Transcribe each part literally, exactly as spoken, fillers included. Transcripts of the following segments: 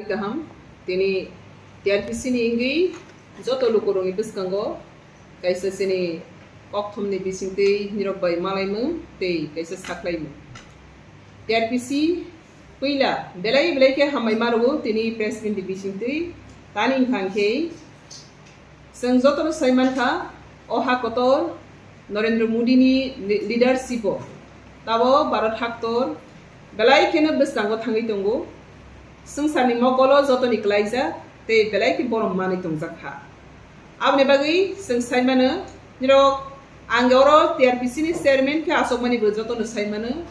Kaham, tini T R P C ni wngwi joto lukurokni bwskango kaisa chini kokthumni bisingtwi nirok bai malaimung tei kaisa saklaimung. T R P C puila belai belai khe hambai ma rwo tini press meet ni bisingtwi, tani wngkha khe chwng jotono sai mankha, o ha kotor Narendra Modi ni li-, leadership o tabo Bharat haktor belai kheno bwskango thangwi tongo. Swngcharni mokolo jotoni klaijak tei belai khe borom manwi tongjak kha. Aboni bagwi chwng sai mano, nirok ang oro T R P C ni chairman khe achukmani bo jotono sai mano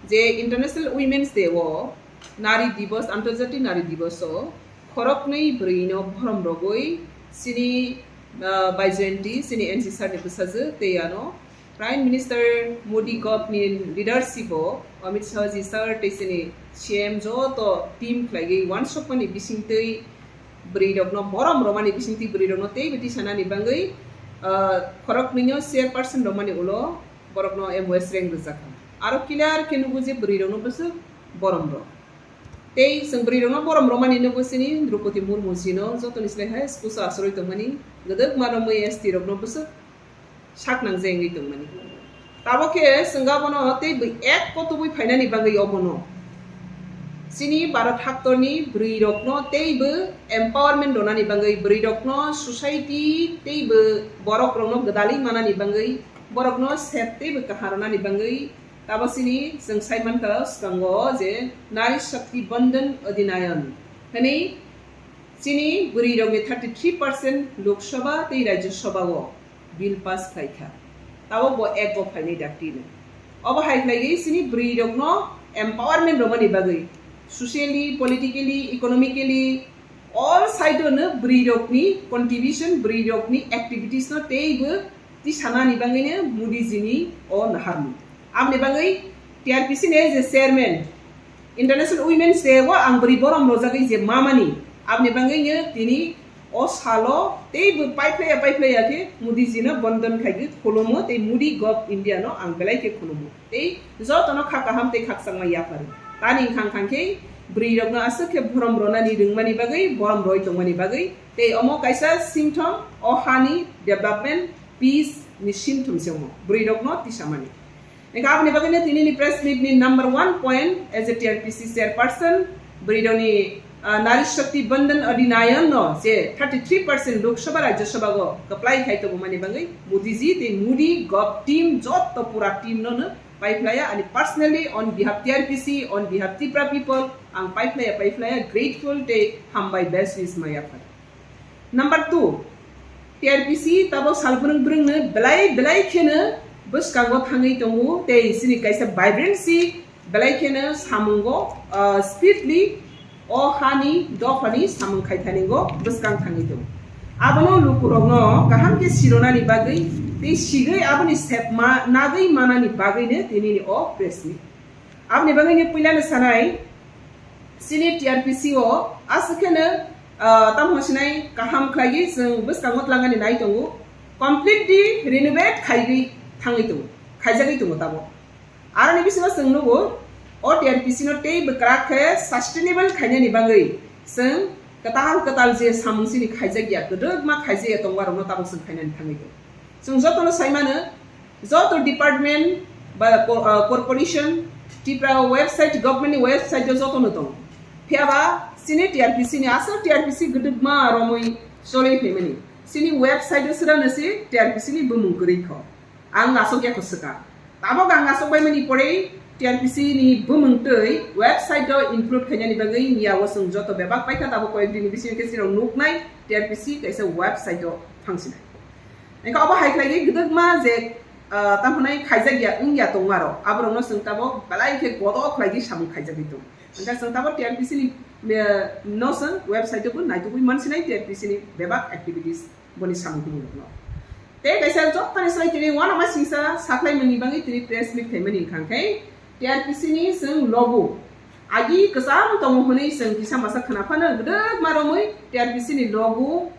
je International Women's Day o, Nari Divas, Antarjati Nari Divas o khoroknwi bwrwino borom rogwi chini, ah, Baijayanti, chini N C sir ni bwsajwk tei ano Prime Minister Modi Govt ni leadership o Amit Shah ji sir tei chini C M joto team khlaiwi wansukmani bisingtwi bwrwirokno borom romani bisingtwi bwrwirokno teibo tisanani bagwi, ah, khoroknwino chairperson romani ulo borokno M O S rank rwjakha. Aro clear khe nugo je bwrwirokno bwswk borom rw. Tei chwng bwrwirokno borom romani nugo chini Droupadi Murmu jino jotoni slai hai school o achorwi tongmani, gwdwkma romwi S T rokno bwswk sak nang je wngwi tongmani. Tabok khe chwng abono tei bwi ek kotubwi phainani bagwi obono chini Bharat haktorni bwrwirokno teibo empowerment rwnani bagwi, bwrwirokno society teibo borokrokno gwdalwi manani bagwi, borokno sep teibo kaham rwnani bagwi, tabo chini chwng sai mankha swkango je Nari Shakti Vandan Adhinayan hwnwi chini bwrwirokni thirty three percent Lok Sabha tei Rajya Sabha o bill pass khlai kha. Tabok bo ek bo phainai dakti no. Obo hai khlaiwi chini bwrwirokno empowerment romani bagwi, socially, politically, economically, all side o no bwrwirokni contribution, bwrwirokni activities no teibo tisanani bagwino Modi jini o naharmung. Aboni bagwi T R P C ni je chairman, International Women's Day o ang bwrwi borom rojagwi je mamani, aboni bagwino tini o salo teibo paiphlaiya paiphlaiya khe Modi jino bondon khaigwi khulumo tei Modi Govt India no ang belai khe khulumo. Tei jotono kha kaham tei khakchangma yapharo. Tani wngkha wngkha khe bwrwirokno aswk khe borom ronani rwngmani bagwi, borom roi tongmani bagwi, tei omo kaisa singthom o hani development, peace ni singthom se omo bwrwirokno tisamani. Wngkha aboni bagwino tinini press meet ni number one point as a T R P C chairperson, bwrwirokni, ah, Nari Shakti Vandan Adhinayan no je thirty three percent Lok Sabha Rajya Sabha o kwplai khai tongmani bagwi Modi ji tei Modi Govt team jotto pura team no no paiphlaiya, ani personally on behalf T R P C, on behalf Tripura people, ang paiphlaiya, paiphlaiya, grateful tei hambai, best wish ma yaphar. Number two, T R P C tabo sal brwng brwng no belai belai kheno bwskango thangwi tongo, tei chini kaisa vibrancy belai kheno samungo, ah, speedly o hani dophani samung khaithani go bwskang thangwi tongo. Abono lukurokno kaham khe sironani bagwi tei sigwi aboni sepma nagwi manani bagwino tinini o press meet. Aboni bagwino puilano sanai, chini T R P C o aswk kheno, ah, tamo sinai kaham khlaiwi chwng bwskango tlangani nai tongo, completely renovate khaigwi thangwi tongo, khaijagwi tongo tamo. Aroni bisingo chwng nugo, o T R P C no tei bwkrak khe sustainable khainani bagwi chwng kwtal kwtal je samung chini khaijak ya, kwdwkma khaijak ya tongma rokno tabuk chwng khainani thangwi tongo. Chwng jotono sai mano, joto department ba co-, ah, corporation Tripura website, government ni website o jotono tongo. Phiya ba chini T R P C ni aswk T R P C kwdwkma romwi cholwi phaimani. Chini website o swrangno se T R P C ni bumung kwrwi kho. Ang aswk ya kho swkang. Tabok ang aswk bai mani porei T R P C ni bumung twi website o include khainani bagwi miya o chwng joto bebak paikha, tabok koyek din ni bisingo khe chirok nuknai T R P C kaisa website o thangsinai. Engkha obo hai khlaiwi gwdwkma je, ah, tamo hwnai khaijak ya wng ya tongma rok, aborokno chwng tabok belai khe godo khlaiwi samung khaijagwi tongo. Engkha chwng tabok T R P C ni, eh, no chwng website o bo naitugwi mansinai T R P C ni bebak activities. Boni samung tubungrokno. Tei kaisa jottoni slai tini uanama singsa saklaimani bagwi tini press meet khaimani wngkha khe T R P C ni chwng logo agi kwcham tongo hwnwi chwng kisa masa khna phano gwdwkma romwi T R P C ni logo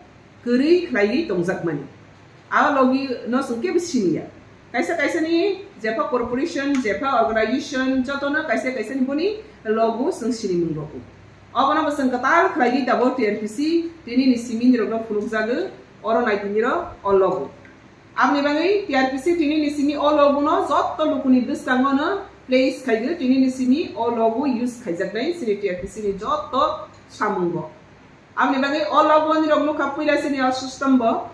kwrwi khlaiwi tongjakmani. A logi no chwng kebo siniya. Kaisa kaisa ni jepha corporation, jepha organization jotono kaisa kaisa ni boni logo chwng sinimung rokgo. Obono bo chwng kwtal khlaigwi tabuk T R P C tinini simi nirokno phunukjago, oro naitini rok o logo. Aboni bagwi T R P C tinini simi o logo no jotto lukuni bwskango no place khaigo, tinini simi o logo use khaijaknai chini T R P C ni jotto samungo. Aboni bagwi o logo nirok nukha puila chini o system bo.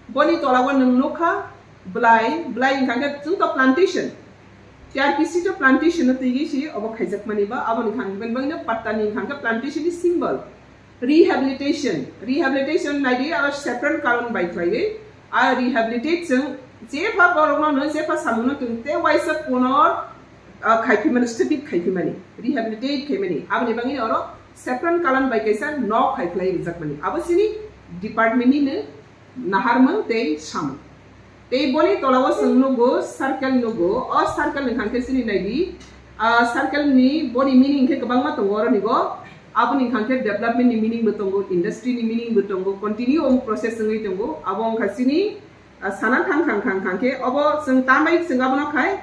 Boni tola o nwng nukha bwlai, bwlai wngkha khe chwng to plantation. T R P C to plantation no twiwi si obo khaijakmani ba, aboni khan ben bagwi no patta ni wngkha khe plantation ni symbol. Rehabilitation, rehabilitation naidi aro saffron karon bai khlaiwi, a rehabilitate chwng jepha borokno no jepha samungno chwng te waisa punor, ah, khaiphimani, stupid khaiphimani, rehabilitate khaimani, aboni bagwi oro saffron karon bai kaisa nok khai khlai rijakmani, abo chini department ni no naharmung tei samung. Tei boni tola o chwng nugo circle nugo, o circle ni khan khe chini naidi, ah, circle ni boni meaning khe kwbangma tongo oroni go. Aboni khan khe development ni meaning bo tongo, industry ni meaning bo tongo, continue omo process wngwi tongo. Abo wngkha chini, ah, sana thang thang thang thang khe obo chwng tambai chwng abono khai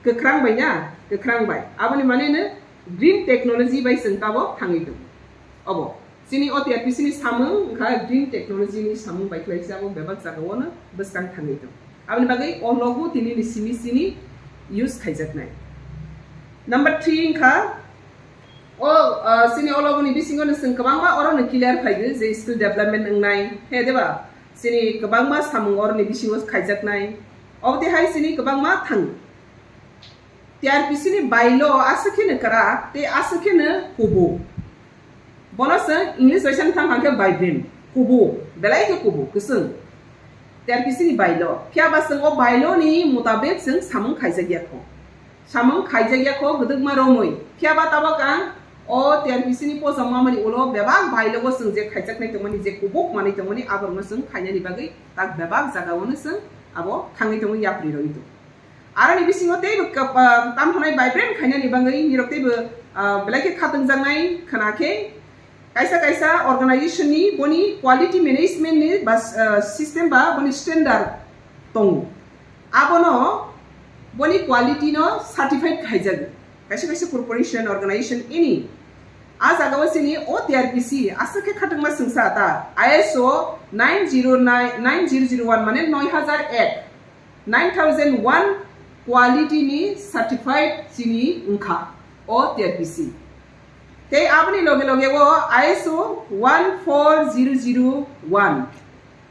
kwkhrang bai na, kwkhrang bai. Aboni mane no green technology bai chwng tabo thangwi tongo. Obo. Chini o T R P C ni samung wngkha green technology ni samung bai khlai se abo bebak jaga o no bwskang thangwi tong. Aboni bagwi o logo tini ni simi sini use khaijaknai. Number three wngkha o, ah, chini o logo ni bisingo no chwng kwbangma oro no clear phaigo je skill development wngnai he deba chini kwbangma samung oro ni bisingo khaijaknai. Obo tei hai chini kwbangma thango. T R P C ni bailo aswk kheno kwrak tei aswk kheno kubuk. Bono chwng English bai san thang thang khe vibrant, kubuk, belai khe kubuk, kwchwng. T R P C ni bailo. Phiya ba chwng o bailo ni mutabik chwng samung khaijak ya kho. Samung khaijak ya kho, gwdwkma romwi. Phiya ba tabok ang o T R P C ni posa mamani ulo bebak bailogo chwng je khaijaknai tongmani, je kubuk manwi tongmani, aborokno chwng khainani bagwi tak bebak jaga o no chwng abo thangwi tongwi yapri rwwi tong. Aroni bisingo teibo kap-, ah, tam hwnai vibrant khainani bagwi nirok teibo, ah, belai khe khatungjaknai khna khe kaisa kaisa organization ni boni quality management ni bas, ah, system ba boni standard tongo. Abono boni quality no certified khaijago. Kaisa kaisa corporation, organization, any. A jaga o chini o T R P C aswk khe khatungma swngsa ta I S O nine zero nine, nine zero zero one mane noi hazar ek. Nine thousand one quality ni certified chini wngkha o T R P C. Tei aboni loge loge o I S O one four zero zero one,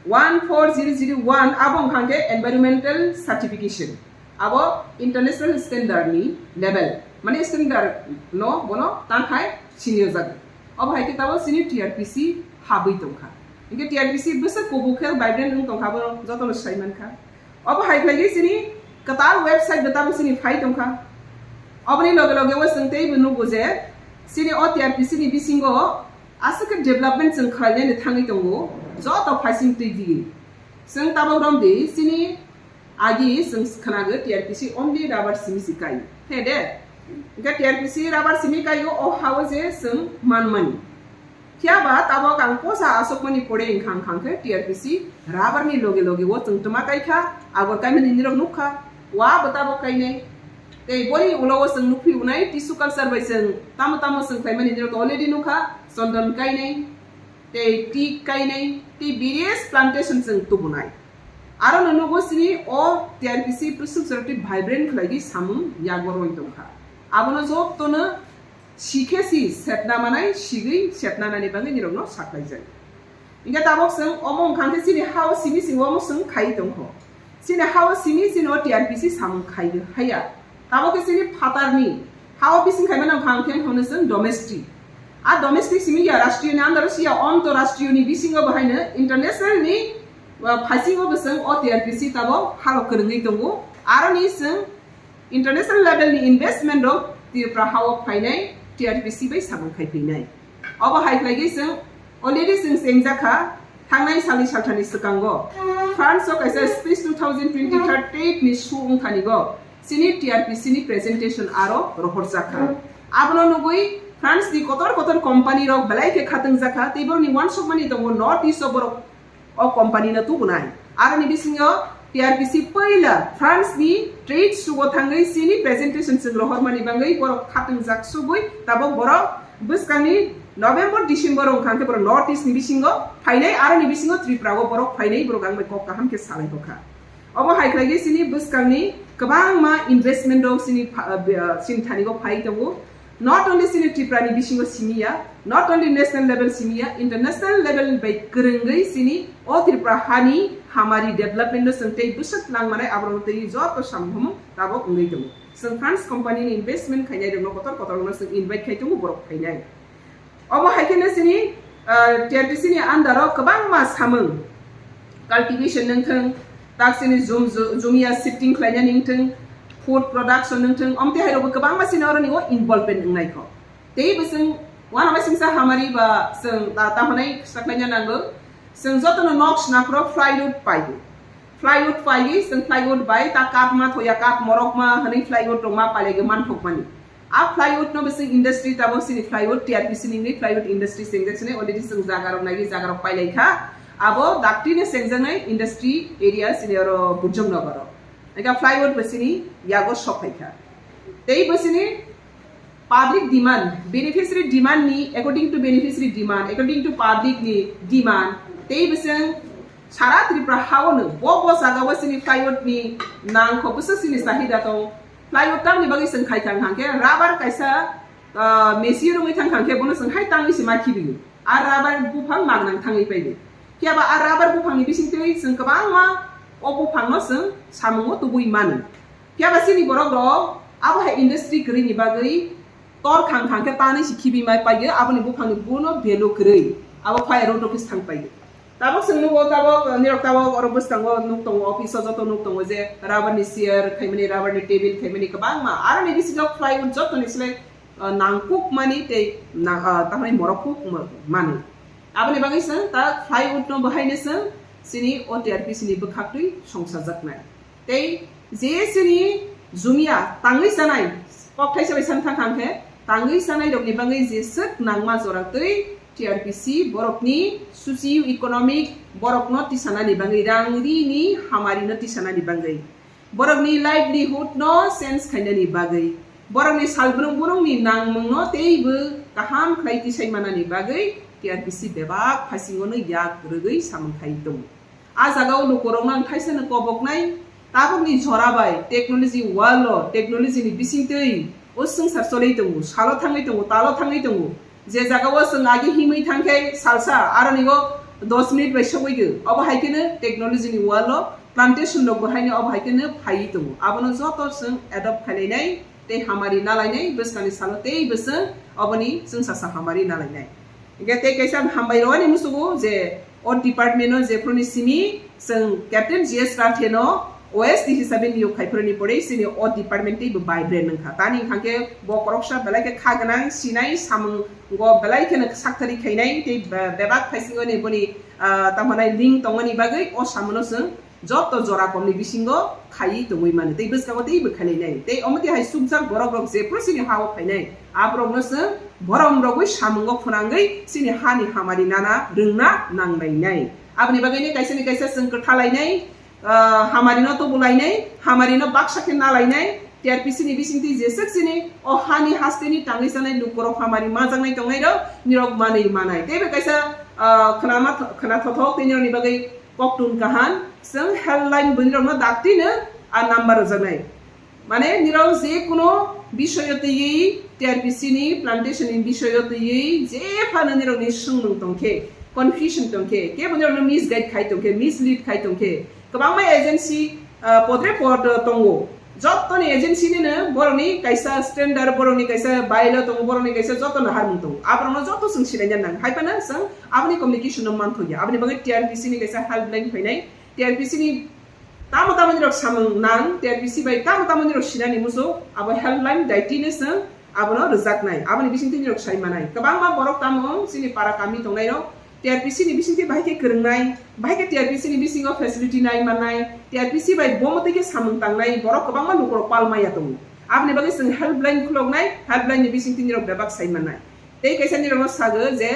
one four zero zero one abo wngkha khe environmental certification, abo international standard ni level, mane standard no bono tangkhai sini o jaga. Abo hai khe tabok chini T R P C habwi tongkha. Hinkhe T R P C bwswk kubuk khe vibrant wng tongkha, abo jotono sai mankha. Obo hai khlai khe chini kwtal website bo tabok chini phai tongkha. Oboni loge loge o chwng teibo nugo je chini o T R P C ni bisingo aswk khe development chwng khlainani thangwi tongo, joto phaising twi di. Chwng tabok romdi chini agi chwng khnago T R P C only rubber simi si kai. He de? Hinkhe T R P C rubber simi kaio o hao je chwng manmani. Phiya ba tabok ang posa asokmani pore wngkha wngkha khe T R P C rubber ni loge loge o chwng twma kai kha, abor kaimani nirok nuk kha, wa bo tabok kainai. Tei boni ulo o chwng nukphi unai tissue culture bai chwng tamo tamo chwng khlaimani nirok already nuk kha, chondon kainai, tei teak kainai, tei various plantation chwng tubunai. Aro no nugo chini o T R P C bwswk jora twi vibrant khlai di samung yago roi tongkha. Abono jotono sikhe si sepna manai, sigwi sepna nani bagwi nirokno saklaijak. Hinkhe tabok chwng omo wngkha khe chini hao simi simi omo chwng khai tongkho. Chini hao simi chini o T R P C samung khai haya. Tabok khe chini phatarni hao bising khaimano wngkha khe hwnwi chwng domestic. A domestic simi ya rashtriyo ni under siya antarashtriyo ni bisingo bo haino international ni, uh, phaisingo bo chwng o T R P C tabok halok kwrwngwi tongo. Aroni chwng international level ni investment rok Tripura hao phainai T R P C bai samung khai phainai. Obo hai khlai khe chwng already chwng chengjakha thangnai salni salthani swkango France o kaisa Space two thousand twenty third trade ni show wngthani go chini T R P C ni presentation aro rohorjakha. Abono nugwi France ni kotor kotor company rok belai khe khatungjakha tei borokni uansukmani tongo North East o borok o company no tubunai. Aroni bisingo T R P C puila France ni trade show o thangwi chini presentation chwng rohormani bagwi borok khatungjak sugwi tabok borok bwskangni November, December wngkha khe borok North East ni bisingo phainai, aro ni bisingo Tripura o borok phainai, borok ang bai kok kaham khe salai kha. Obo hai khlai khe chini bwskang ni kwbangma investment rok chini pha-, ah, chini thani o phai tongo. Not only chini Tripura ni bisingo simi ya, not only national level simi ya, international level bai kwrwngwi chini o Tripura hani hamari development no chwng tei bwswk nang manai aborok tei joto samung hamung tabok wngwi tongo. Chwng France company ni investment khainai rokno kotor kotor no chwng invite khai tongo borok phainai. Obo hai kheno chini, ah, T R P C ni under o kwbangma samung, cultivation nung thung, tak chini jum-, ju-, jumia shifting khlainani wng thung, food production nung thung, omte hai rokbo kwbangma chini oroni o involvement wngnai kho. Tei bo chwng uanama singsa hamari ba chwng ta-, tamo nai saklaina nango. Chwng jotono nok snaphoro plywood paiwi. Plywood paiwi chwng plywood bai ta kath ma thoya, kath morok ma hwnwi plywood rok ma pailaiwi manthokmani. A plywood no bisi industry tabok chini plywood, T R P C ni plywood industry sengjaksinai already chwng jaga rok naiwi jaga rok pailai kha. Abo dakti no sengjaknai industry area chini oro Bujong Nogoro. Eka plywood bo chini yago sok phai kha. Tei bo chini public demand, beneficiary demand ni, according to beneficiary demand, according to public ni demand, tei bo chwng sara Tripura ha o no bo bo jaga o chini plywood ni nang kho bwswk chini chahida tong. Plywood tamni bagwi chwng khai thang hang khe rubber kaisa, ah, machine rwngwi thang hang khe bono chwng hai tangwi se ma khibigo. A rubber buphang mang nang thangwi paigo. Phiya ba a rubber buphang ni bising twi chwng kwbangma o buphang no chwng samung o tubui mano. Phiya ba chini borok rok abo hai industry kwrwi ni bagwi tor khang khang khe tanwi se khibi mai paigo, abo ni buphang ni bono value kwrwi abo fire road office thang paigo. Tabok chwng nugo, tabok, nirok tabok oro bwskango nuk tongo, office o joto nuk tongo je rubber ni chair khaimani, rubber ni table khaimani kwbangma. Aro ni bisingo plywood joto ni slai, ah, nangkuk mani tei na-, ah, tamni morok kuk ma-, mani. Aboni bagwi chwng ta plywood no bahaino chwng chini o T R P C ni bwkhak twi songsajaknai. Tei je chini jumia tangwi chanai, kok thaisa bai san thang thang khe, tangwi chanai rokni bagwi jeswk nangma jora twi T R P C borokni socio economic borokno tisanani bagwi, rang rini hamarino tisanani bagwi, borokni livelihood no change khainani bagwi, borokni salbrung brungni nangmungno teibo kaham khlai tisai manani bagwi T R P C bebak phasingono yak rwgwi samung khai tongo. A jagao lukurokno ang thaisano koboknai, tabukni jora bai technology world o technology ni bisingtwi o swngchar choli tongo, salo thangwi tongo, talo thangwi tongo. Je jagao chwng agi himwi thangkhe salsa, aroni o dos minute bai sogwi go. Obo hai kheno technology ni world o plantation rok bo haino obo hai kheno phaiwi tongo. Abono joto chwng adopt khailainai tei hamari nalainai, bwskangni salo tei bwswng oboni chwngsasa hamari nalainai. Hingke tei kaisa ang hambai rwani musugo je o department o jephuruni simi chwng Captain G S Rathe no O S D hisabe niyok khaiphuruni pore chini o department tei bo vibrant wngkha. Tani hingkha khe bo koroksa belai khe kha gwnang, sinai samung go belai kheno saktharwi khainai tei be-, bebak phaisingo ni boni, ah, tamo nai link tongmani bagwi o samono chwng joto jora komni bisingo khaiwi tongwi mano tei bwskango teibo khailainai. Tei omo twi hai chukjak borok rok jephru chini ha-o phainai, aborokno chwng borom rogwi samungo phwnangwi chini hani hamari nana rwngna nanglainai. Aboni bagwino kaisani kaisa chwng kwthalainai, ah, hamarino tubulainai, hamarino baksa khe nalainai, T R P C ni bisingtwi jeswk chini o hani hasteni tangwi chanai lukurok hamari majaknai tongnairok nirok manwi manai. Teibo kaisa, ah, khwnama th-, khwnathothok tei nirokni bagwi koktun kaham, chwng helpline bwrwirokno daktino a number rwjaknai. Mane nirok je kuno bisoyo twiwi, T R P C ni plantation ni bisoyo twiwi je phano nirokni swngmung tongkhe, confusion tongkhe, kebo nirokno misguide khai tongkhe, mislead khai tongkhe, kwbangma agency, ah, podre pod tongo. Jottoni agency nino borokni kaisa standard, borokni kaisa bylaw tongo, borokni kaisa jotono harmung tongo. Aborokno joto chwng silaina nang. Hai phano chwng aboni communication no manthokya. Aboni bagwi T R P C ni kaisa helpline phainai. T R P C ni tamo tamo nirok samung nang, T R P C bai tamo tamo nirok sinani muchuk, abo helpline daitino chwng abono rwjaknai. Aboni bisingtwi nirok sai manai. Kwbangma borok tamo chini para kami tongnairok T R P C ni bisingtwi bahai khe kwrwngnai, bahai khe T R P C ni bisingo facility nai mannai, T R P C bai bo mwtwi khe samung tangnai borok kwbangma lukurok pal maya tongo. Aboni bagwi chwng helpline khuloknai, helpline ni bisingtwi nirok bebak sai mannai. Tei kaisa nirokno sago je,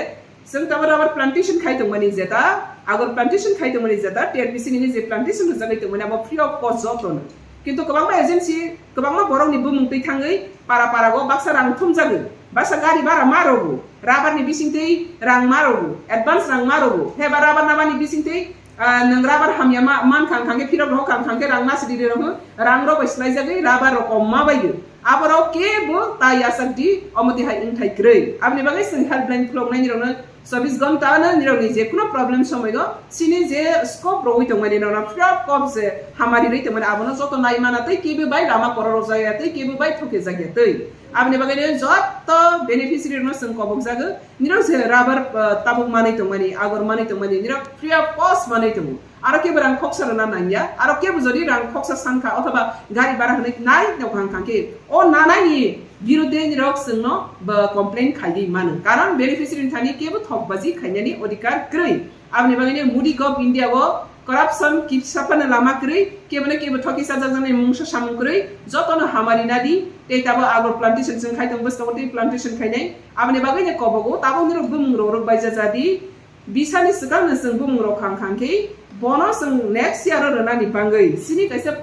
chwng tabuk rubber plantation khai tongmani jeta, agar plantation khai tongmani jeta, T R P C nini je plantation rwjagwi tongmani abo free of cost jotono. Kintu kwbangma agency, kwbangma borokni bumung twi thangwi para para go baksa rang thumjagwi. Basa gari bara ma rogo, rubber ni bising tei rang ma rogo, advance rang ma rogo. Heba rubber nabani bising tei, ah, nwng rubber hamya ma, man khang khang khe phirok rohor khang khang khe rang na sidi rohor, rang rok bai slai jagwi rubber rok kom ma bai. Aborok kebo ta yachak di, omo twi hai wngthai kwrwi. Aboni bagwi chwng helpline khulok nai nirokno chobbish ghonta no nirokni je kuno problem somoio chini je scope rogwi tongmani, norok free of cost je hamari rwi tongmani, abono joto nai mana tei kebo bai lama korok rok jaya tei kebo bai thoke jakya tei. Aboni bagwi no joto beneficiary rokno chwng kobok jago, nirok je rubber, ah, tabuk manwi tongmani, agor manwi tongmani, nirok free of cost manwi tongo. Aro kebo rang khoksa rwna nangya, aro kebo jodi rang khoksa sankha othoba gari bara hwnwi nai nokha wngkha khe, o nanani biruddhe nirok chwngno bo complain khaiwi mano, karon beneficiary ni thani kebo thokbaji khainani odhikar kwrwi. Aboni bagwino Modi Gov India o corruption kisa phano lama kwrwi, kebo no kebo thoki sajakjaknai mungsa samung kwrwi, jotono hamari nadi, tei tabo agor plantation chwng khai tongo, bwskango tei plantation khainai. Aboni bagwino kobogo tabuk nirok bumung rok rok bai jajadi. Bisani swkangno chwng bumung rok khang khang khe bono chwng next year o rwnani bangwi chini kaisa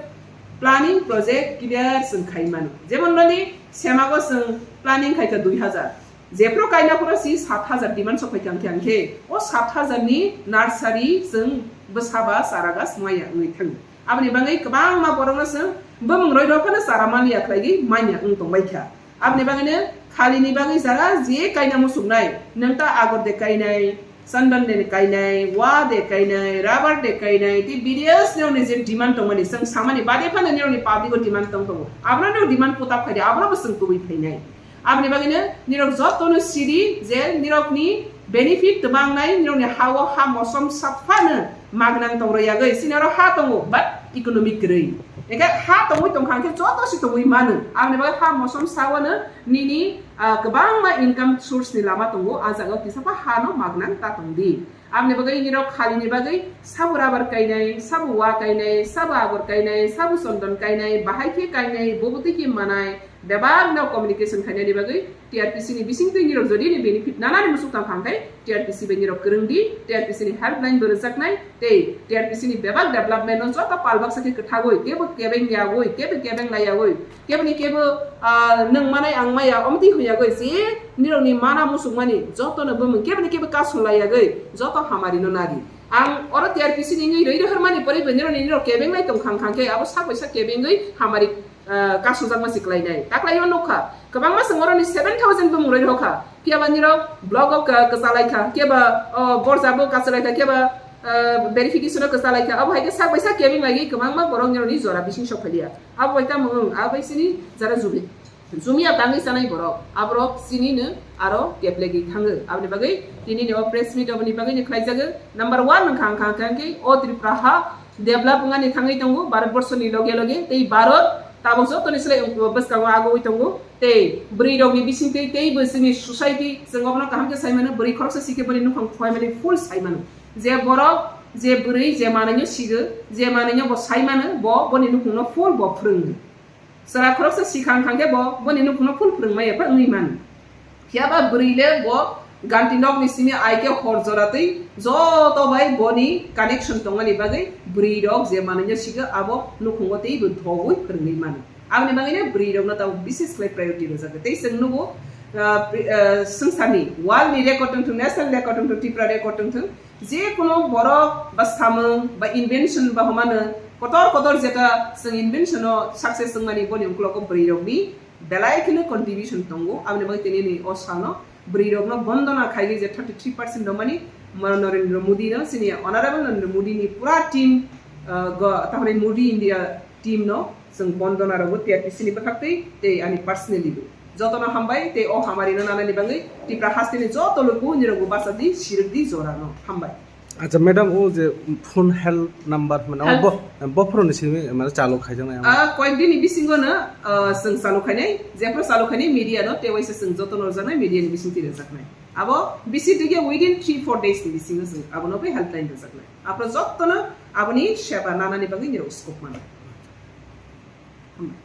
planning project clear chwng khai mano. Jemon noni semago chwng planning khai kha dui hajar. Jephru kaina phuru si sat hajar demand sok phai kha, hwnkhe, hwnkhe o sat hajar ni nursery chwng bwsaba chara gas maya wngwi thango. Aboni bagwi kwbangma borokno chwng bumung roi rok phano chara maliya khlaigwi manya wng tongbai kha. Aboni bagwino khalini bagwi jaga je kaina muchungnai, nwng ta agor de kainai, chandan de kainai, wa de kainai, rubber de kainai, tei various nirokni je demand tongmani, chwng samani bade phano nirokni public o demand tong tongo. Abono nirok demand put up khaidi, abono bo chwng tubui phainai. Aboni bagwino nirok jotono sidi je nirokni benefit twbangnai, nirokni ha-o ha mosom saphano magnang tong rwyagwi, chini oro ha tongo, but economic kwrwi. Hwnkhe ha tongwi tongkha hwnkhe joto se tongwi mano. Aboni bagwi ha mosom sa-o no nini, ah, kwbangma income source ni lama tongo, ah jaga o kisa pha ha no magnang ta tong di. Aboni bagwi nirok khalini bagwi sabo rubber kainai, sabo wa kainai, sabo agor kainai, sabo chondon kainai, bahai khe kainai, bobo twi khe manai, bebak no communication khainani bagwi T R P C ni bising twi nirok jodi ni benefit nanani musuk tang kha hwnkhe T R P C bai nirok kwrwng di, T R P C ni helpline bo rwjaknai, tei T R P C ni bebak development no joto pal baksa khe kwthagwi, kebo kebeng yagwi, kebo kebeng lai yagwi, keboni kebo, ah, nwng manai ang maya, omtwi hoyagwi, je nirokni mana musukmani jotono bumung keboni kebo kasu lai yagwi, joto hamari no nadi. Ang oro T R P C ni wngwi rwi rohormani pore bo nirokni nirok kebeng lai tong khang khang khe, abo sak bai sak kebengwi hamari, ah, kasu jakma si klai nai. Taklai o nukha, kwbangma chwng oroni seven thousand bumung rwi rohor kha. Phiya ba nirok block o ka-, kwchalai kha, phiya ba, o, borja bo kwchalai kha, phiya ba, ah, verification o kwchalai kha. Abo hai khe sak bai sak kebeng lagwi kwbangma borok nirokni jora bising sok phai liya. Abo bai tamo wng, abo bai chini jara jubi. Jumia tangwi chanai borok, aborok chinino aro keplegwi thango. Aboni bagwi tinini o press meet aboni bagwino khlaijago. Number one wngkha, wngkha, wngkha khe o Tripura ha develop wngani thangwi tongo Bharat borso ni loge loge, tei Bharat tabuk jotoni slai wng-, bwskango agoi tongo. Tei bwrwi rokni bisingtwi teibo chini society, chwng obono kaham khe sai mano, bwrwi khoroksa sikhe boni nukhung phaimani full sai mano. Je borok, je bwrwi, je manwino sigo, je manwino bo sai mano, bo boni nukhungno full bo phwrwngo. Chwla khoroksa sikhang khang khe bo boni nukhungno full phwrwngmaya phano wngwi mano. Phiya ba bwrwi le bo ganti nokni simi ai khe hor jora twi joto bai boni connection tongmani bagwi bwrwi rok je manwino sigo abo nukhungo teibo dhogwi phwrwngwi mano. Aboni bagwino bwrwi rokno tabuk bises khlai priority rwjago. Tei chwng nugo, ah, pri-, ah, swngcharni world ni record wngthung, national record wngthung, Tripura record wngthung, je kono borok ba samung ba invention ba homano kotor kotor jeta chwng invention o success wngmani boni uklogo bwrwi rokni belai kheno contribution tongo. Aboni bagwi tini ni o salno bwrwi rokno bondona khaiwi je thirty three percent rwmani Narendra Modi no, chini Honorable Narendra Modi ni pura team, ah, go, tamni Modi India team no chwng bondona rwgo T R P C ni bwkhaktwi tei ani personally bo. Jotono hambai tei o hamari no nanani bagwi Tipra hasteni joto luku nirokbo bachadi sirikdi jorano. Hambai. Acha madam, o je phone help number mane o Help. Bo, bophoroni simi mane chalu khaijaknai amo. Ah, koyek dini bisingo no, ah, chwng chalu khainai, jephru chalu khainai media no tei waisa chwng jotono rwjaknai media ni bisingtwi rwjaknai. Abo bisi digi within three four days ni bisingo chwng abono bai helpline rwjaknai. Aphuru jotono aboni seba nanani bagwi nirok scope mano. Hambai.